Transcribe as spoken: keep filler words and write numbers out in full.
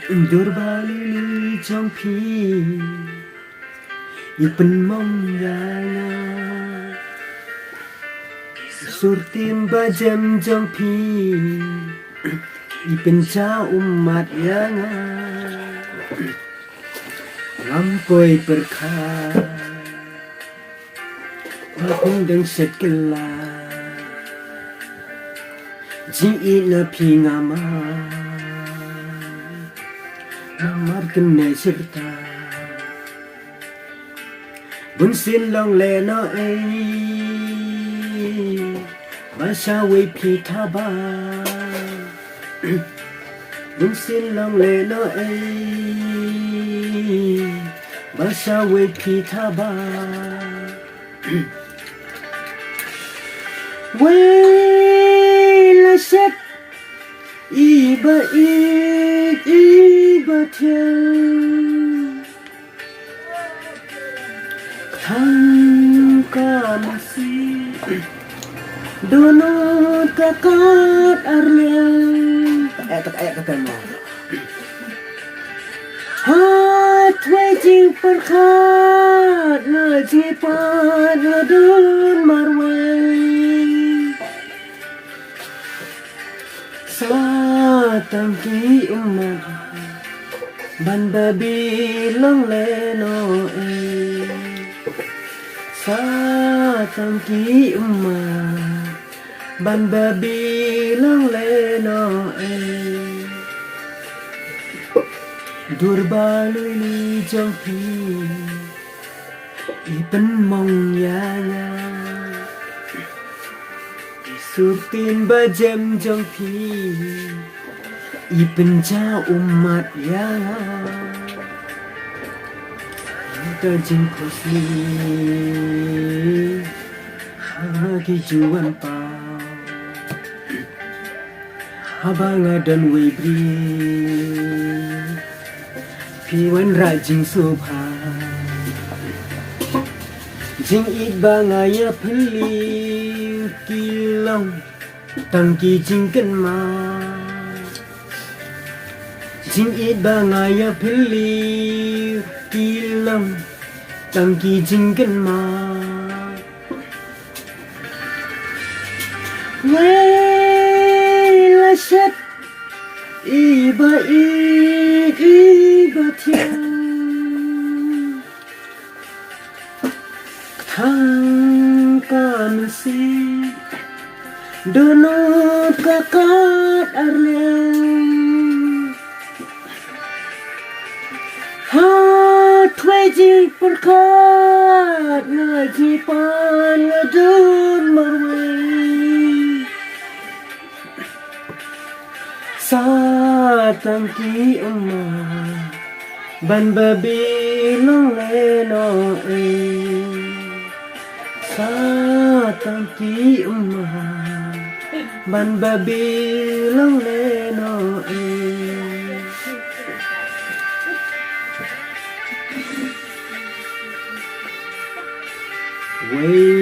Dur ba lui lui jong phi i pynmong ïa nga. Surtin ba jem jong phi i pynja ummat ïa nga. Ngam poi pyrkhat ba phin dang shet kylla. Jingïeit na phi nga ma namar kane shirta. Bun sien long lehnoh ei ba sha wei phi thaba. Bun sien long lehnoh ei ba sha wei phi thaba. Wei la shet i ba ïeit i ba thiang. Thang ka masi dono ka kat arliang. Eh, tak eh kata mo. Hat wei jingpyrkhat nga jingpyrkhat nga don marwei. Sa tang ki ummat ban babi long lehnoh ei. Sa tang ki ummat ban babi long lehnoh ei. Dur ba lui lui jong phi i pynmong ïa nga. Surtin ba jem jong phi i pynja ummat ïa nga. Ïa ka jingkhuslai ha ki juwan paw. Haba nga don wei briew phi wanrah jingsngewbha. Jingïeit ba nga ïaphylliew ki long tang ki jingkynmaw. Jingïeit ba nga ïaphylliew ki long tang ki jingkynmaw. Wei la shet i ba ïeit i ba thiang. Thang ka masi dono ka kat arliang. Hat wei jingpyrkhat nga jingpyrkhat nga don marwei. Sa tang ki ummat ban babi long lehnoh ei. Sa tang ki ummat ban babi long lehnoh ei. Wei